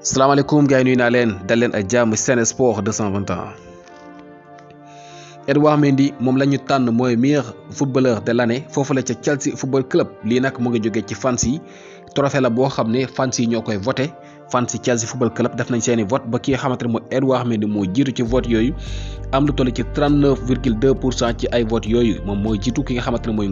salaamaaleykum gars yi nuyu naa leen dal leen ak jàmm Sen Sport 221. Edouard Mendy moom la ñu tànn mooy meilleur footballeur de l'année foofu la ca Chelsea Football Club lii nag mu ngi jógee ci fans yi trophée la boo xam ne fans yi ñoo koy voté fans yi Chelsea Football Club def nañ seeni vote ba ki nga xamante ne mooy Edouard Mendy moo jiitu ci vote yooyu am lu toll ci 39,2% ci ay vote yooyu moom mooy jiitu ki nga xamante ne mooy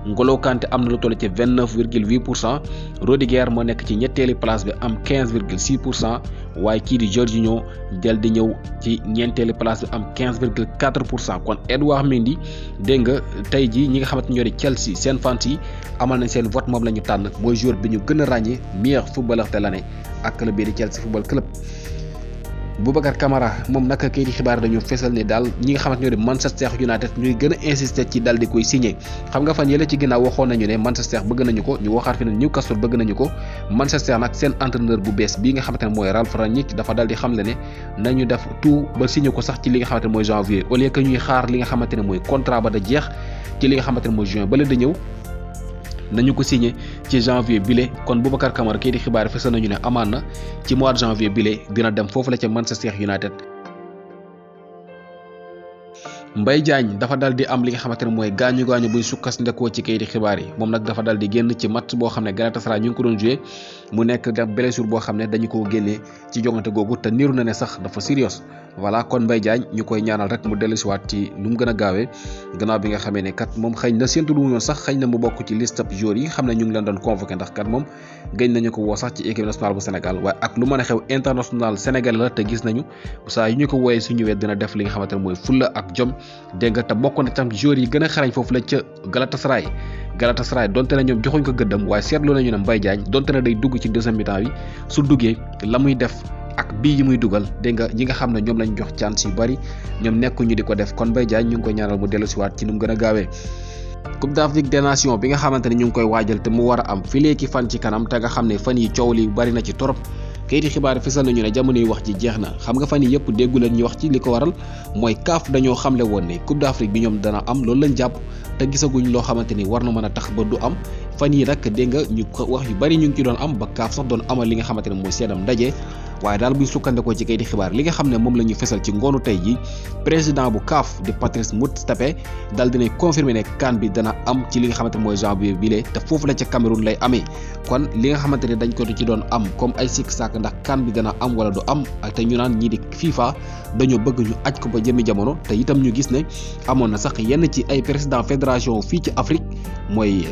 N'Golo Kanté am na lu toll ci 29,8%. Rudiger moo nekk ci ñetteeli place bi am 15,6%. waaye kii di Jorginho del di ñëw ci ñeenteeli place bi am 15,4%. kon Edouard Mendy dégg nga tey jii ñi nga xamante ñoo di Chelsea seen fans yi amal nañ seen vote moom la ñu tànn mooy joueur bi ñu gën a ràññee meilleur footballeur de l'année ak club bii di Chelsea Football Club. Boubacar Kamara moom nag kayiti xibaar dañu fesal ne daal ñi nga xamante ñoo di Manchester United ñuy gën a insister ci dal di koy signé xam nga fan yële ci ginnaaw waxoon nañu ne Manchester bëgg nañu ko ñu waxaat fi ne Newcastle bëgg nañu ko Manchester nag seen entraîneur bu bees bii nga xamante ne mooy Ralf Rangnick dafa dal di xamle ne nañu def tout ba signé ko sax ci li nga xamante ne mooy janvier au lieu que ñuy xaar li nga xamante ne mooy contrat ba da jeex ci li nga xamante ne mooy juin ba la da ñëw nañu ko signé ci janvier bile kon Boubacar Kamara kii di xibaar fës nañu ne amaan na ci mois de janvier bile dina dem foofu la ca Manchester United. Mbaye Diagne dafa dal di am li nga xamante ne mooy gaañu buy sukkandekoo ci kayiti xibaar yi moom nag dafa dal di génn ci match boo xam ne Galatasaray ñu ngi ko doon joué mu nekk def blessure boo xam ne dañu ko génnee ci jongante googu te niru na ne sax dafa sérieux voilà kon Mbaye Diagne ñu koy ñaanal rek mu dellusiwaat ci nu mu gën a gaawee gannaaw bi nga xamee ne kat moom xëy na séntu lu mu yoon sax xëy na mu bokk ci liste ab joueurs yi xam ne ñu ngi leen doon convoqué ndax kat moom gëj nañu ko woo sax ci équipe nationale bu Sénégal waaye ak lu mën a xew international sénégalais la te gis nañu saa yu ñu ko wooyee su ñëwee dina def li nga xamante ne mooy fulla ak jom dégg nga te bokk na tam joueurs yi gën a xarañ foofu la ca Galatasaray donte na ñoom joxuñ ko gëddam waaye seetlu nañu ne Mbaye Diagne donte na day dugg ci deuxième mi-temps bi su duggee la muy def ak bii yi muy dugal dégg nga ñi nga xam ne ñoom lañ jox chance yu bari ñoom nekkuñu di ko def kon Mbaye Diagne ñu ngi koy ñaanal mu dellusiwaat ci nu mu gën a gaawee. Coupe d'Afrique des Nations bi nga xamante ne ñu ngi koy waajal te mu war a am fileeki fan ci kanam te nga xam ne fan yi coow li bari na ci torop kayiti xibaar fisal nañu ne jamono yi wax ji jeex na xam nga fan yi yëpp déggu leen ñu wax ci li ko waral mooy CAF dañoo xamle woon ne Coupe d'Afrique bi ñoom dana am loolu lañ jàpp te gisaguñ loo xamante ni war na mën a tax ba du am fan yi nag dégg nga ñu wax yu bari ñu ngi ci doon am ba CAF sax doon amal li nga xamante ne mooy seenam ndaje waaye daal buy sukkandekoo ci kayiti xibaar li nga xam ne moom la ñu fesal ci ngoonu tey ji président bu CAF di Patrice Motsepe daal dinay confirmer ne CAN bi dana am ci li nga xamante ne mooy janvier bile te foofu la ca Cameroun lay amee kon li nga xamante ne dañ ko ci doon am comme ay sikk sàkk ndax CAN bi dana am wala du am ak te ñu naan ñii di FIFA dañoo bëgg ñu aj ko ba jëmi jamono te itam ñu gis ne amoon na sax yenn ci ay président fédération fii ci Afrique mooy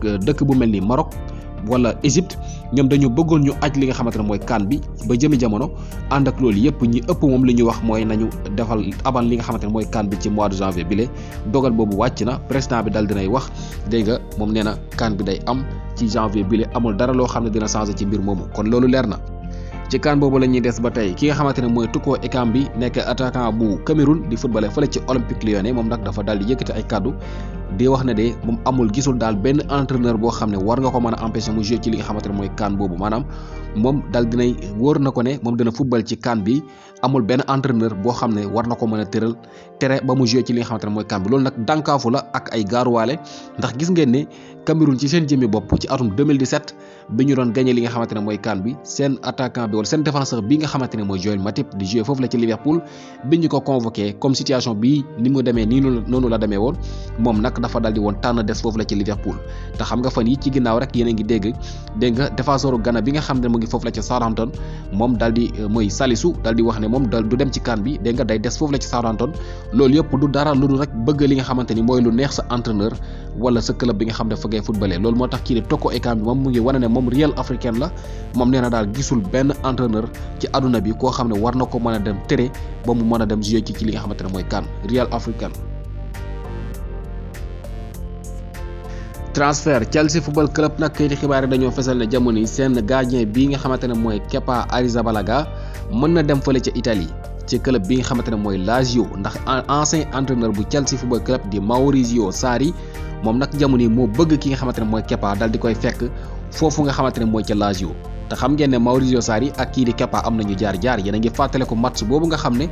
dëkk bu mel ni Maroc wala Égypte ñoom dañu bëggoon ñu aj li nga xamante ne mooy CAN bi ba jëmi jamono ànd ak loolu yëpp ñi ëpp moom li ñu wax mooy nañu defal abal li nga xamante ne mooy CAN bi ci mois de janvier bi le dogal boobu wàcc na président bi dal dinay wax dégg nga moom nee na CAN bi day am ci janvier bi le amul dara loo xam ne dina changer ci mbir moomu kon loolu leer na. ci CAN boobu la ñuy des ba tey ki nga xamante ne mooy Toko Ekambi nekk attaquant bu Cameroun di footballeur fële ci Olympique Lyonnais moom nag dafa daal di yëkkati ay kàddu di wax ne de moom amul gisul daal benn entraîneur boo xam ne war nga ko mën a empêcher mu jouer ci li nga xamante ne mooy CAN boobu maanaam moom daal dinay wóor na ko ne moom dina football ci CAN bi amul benn entraîneur boo xam ne war na ko mën a tere ba mu jouer ci li nga xamante ne mooy CAN bi loolu nag dànkaafu la ak ay gaaruwaale ndax gis ngeen ne Cameroun ci seen jëmmi bopp ci atum 2017 bi ñu doon gagné li nga xamante ne mooy CAN bi seen attaquant bi wala seen défenseur bi nga xamante ne mooy Joël Matip di jouer foofu la ci Liverpool bi ñu ko convoqué comme situation bi ni mu demee nii noonu la demee woon moom nag dafa dal di woon tànn des foofu la ci Liverpool te xam nga fan yi ci ginnaaw rek yéen a ngi dégg nga défenseur Ghana bi nga xam ne mu ngi foofu la ci Southampton moom dal di mooy Salisu dal di wax ne moom dal du dem ci CAN bi dégg nga day des foofu la ci Southampton loolu yëpp du dara lu dul rek bëgg li nga xamante ni mooy lu neex sa entraîneur wala sa club bi nga xam ne fa ngay footballé loolu moo tax kii di Toko Ekambi moom mu ngi wane ne moom Real africain la moom nee na daal gisul benn entraîneur ci àdduna bi koo xam ne war na ko mën a dem tere ba mu mën a dem jouer ci li nga xamante ne mooy CAN Real africain. transfert Chelsea Football Club nag kayiti xibaar yi dañoo fesal ne jamono yi seen gardien bii nga xamante ne mooy Kepa Arrizabalaga mën na dem fële ca Italie ci club bi nga xamante ne mooy Lazio ndax ancien entraîneur bu Chelsea Football Club di Maurizio Sarri moom nag jamono yi moo bëgg ki nga xamante ne mooy Kepa dal di koy fekk foofu nga xamante ne mooy ca Lazio te xam ngeen ne Maurizio Sarri ak kii di Kepa am nañu jaar-jaar yéen a ngi fàttale ko match boobu nga xam ne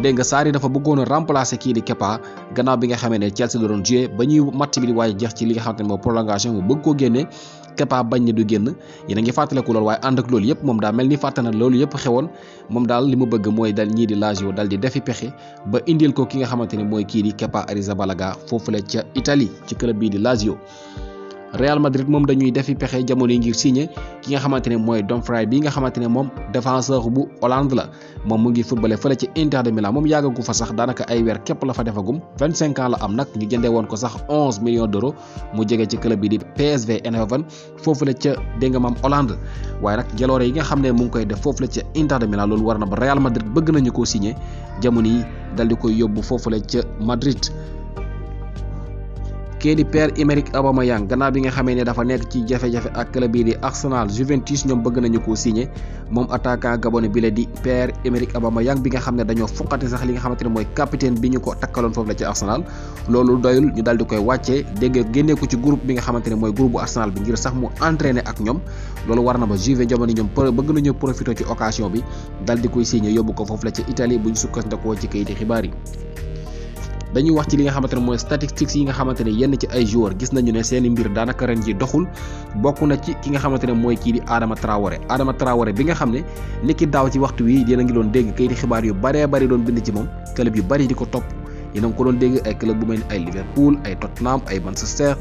dégg nga Sarri dafa bëggoon a remplacer kii di Kepa gannaaw bi nga xamee ne Chelsea la doon joué ba ñuy match bi di waaye jeex ci li nga xamante ne mooy prolongation mu bëgg koo génne Kepa bañ ne du génn yéen a ngi fàttaliku loolu waaye ànd ak loolu yëpp moom daa mel ni fàtte na loolu yëpp xewoon moom daal li mu bëgg mooy dal ñii di Lazio dal di defi pexe ba indil ko ki nga xamante ne mooy kii di Kepa Arrizabalaga foofu la ca Italie ci club bii di Lazio. Real Madrid moom dañuy defi pexe jamono yi ngir signé ki nga xamante ne mooy Dumfries bi nga xamante ne moom défenseur bu Hollande la moom mu ngi footballé fële ci Inter de Milan moom yàggagu fa sax daanaka ay weer képp la fa defagum 25 ans la am nag ñu jëndee woon ko sax 11 millions d'euros mu jege ci club bi di PSV Eindhoven foofu la ca dégg nga maam Hollande waaye nag jaloore yi nga xam ne mu ngi koy def foofu la ca Inter de Milan loolu war na ba Real Madrid bëgg nañu koo signé jamono yi dal di koy yóbbu foofu la ca Madrid. kii di Pierre-Emerick Aubameyang gannaaw bi nga xamee ne dafa nekk ci jafe-jafe ak club bii di Arsenal Juventus ñoom bëgg nañu koo signé moom attaquant gabonais bi la di Pierre-Emerick Aubameyang bi nga xam ne dañoo foqati sax li nga xamante ne mooy capitaine bi ñu ko takkaloon foofu la ci Arsenal loolu doyul ñu daal di koy wàccee dégg génnee ko ci groupe bi nga xamante ne mooy groupe bu Arsenal bi ngir sax mu entraîner ak ñoom loolu war na ba Juve jamono ñoom bëgg nañu profité ci occasion bi daal di koy signé yóbbu ko foofu la ci Italie bu ñu sukkandikoo ci kayiti xibaar yi. dañuy wax ci li nga xamante ne mooy statistiques yi nga xamante ne yenn ci ay joueurs gis nañu ne seeni mbir daanaka ren ji doxul bokk na ci ki nga xamante ne mooy kii di Adama Traoré bi nga xam ne niki daaw ci waxtu wi yéen a ngi doon dégg kayiti xibaar yu baree bari doon bind ci moom club yu bari di ko topp yéen a ngi ko doon dégg ay club bu mel ni ay Liverpool ay Tottenham ay Manchester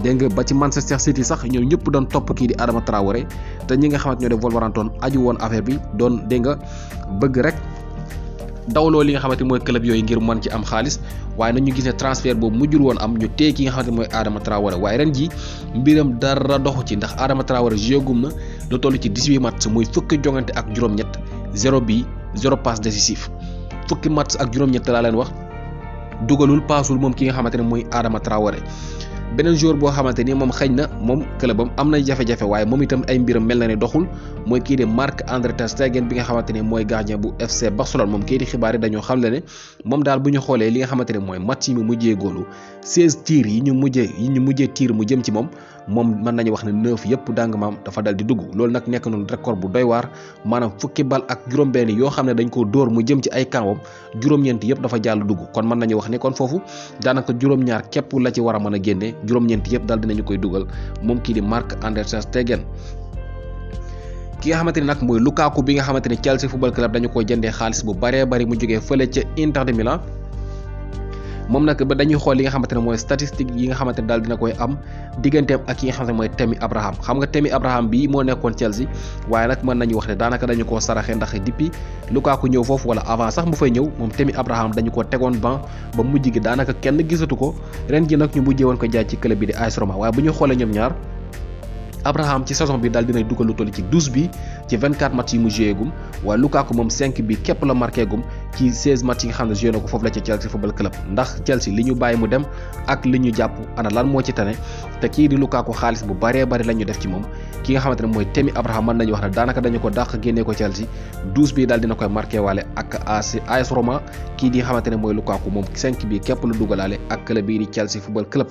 dégg nga ba ci Manchester City sax ñoom ñëpp doon topp kii di Adama Traoré te ñi nga xamante ñoo def Wolverhampton aju woon affaire bi doon dégg nga bëgg rek dawloo li nga xamante mooy club yooyu ngir mën ci am xaalis waaye nañu gis ne transfert boobu mujjul woon am ñu téye ki nga xamante mooy Adama Traoré waaye ren ji mbiram dara doxu ci ndax Adama Traoré joué gum na lu toll ci 18 match muy fukki jongante ak juróom-ñett 0 but 0 passe décisif fukki match ak juróom-ñett laa leen wax dugalul paasul moom ki nga xamante ne mooy Adama Traoré. beneen joueur boo xamante ni moom xëy na moom clubam am na jafe-jafe waaye moom itam ay mbiram mel na ne doxul mooy kii di Marc-André ter Stegen bi nga xamante ne mooy gardien bu FC Barcelone moom kii di xibaar yi dañoo xam ne moom daal bu ñu xoolee li nga xamante ne mooy match yi mu mujjee góolu 16 tirs yi ñu mujjee tir mu jëm ci moom mën nañu wax ne 9 yëpp dang maam dafa dal di dugg loolu nag nekk noonu record bu doy waar maanaam fukki bal ak juróom-benn yoo xam ne dañ ko dóor mu jëm ci ay kawam juróom-ñeent yëpp dafa jàll dugg kon mën nañu wax ne kon foofu daanaka juróom-ñaar képp la ci war a mën a génne juróom-ñeent yëpp daal dinañu koy dugal moom kii di Marc-André ter Stegen. ki nga xamante ni nag mooy Lukaku bi nga xamante ni Chelsea football club dañu ko jëndee xaalis bu baree bari mu jógee fële ca Inter de Milan moom nag ba dañuy xool li nga xamante ne mooy statistique yi nga xamante ne daal dina koy am digganteem ak ki nga xamante ne mooy Tammy Abraham xam nga Tammy Abraham bii moo nekkoon Chelsea waaye nag mën nañu wax ne daanaka dañu koo saraxe ndax depuis Lukaku ñëw foofu wala avant sax mu fay ñëw moom Tammy Abraham dañu ko tegoon banc ba mujj gi daanaka kenn gisatu ko ren ji nag ñu mujjee woon ko jaay ci club bi di AS Roma waaye bu ñu xoolee ñoom ñaar Abraham ci saison bi daal dinay dugal lu toll ci 12 bi ci 24 match yi mu joué gum waaye Lukaku moom 5 bi képp la marqué gum ci 16 match yi nga xam ne joué na ko foofu la ci Chelsea football club ndax Chelsea li ñu bàyyi mu dem ak li ñu jàpp ana lan moo ci tane te kii di Lukaku xaalis bu baree bari la ñu def ci moom ki nga xamante ne mooy Tammy Abraham mën nañu wax ne daanaka dañu ko dàq génnee ko Chelsea 12 bi daal dina koy marqué waale ak AS Roma kii di xamante ne mooy Lukaku moom 5 bi képp la dugalaale ak club bii di Chelsea football club.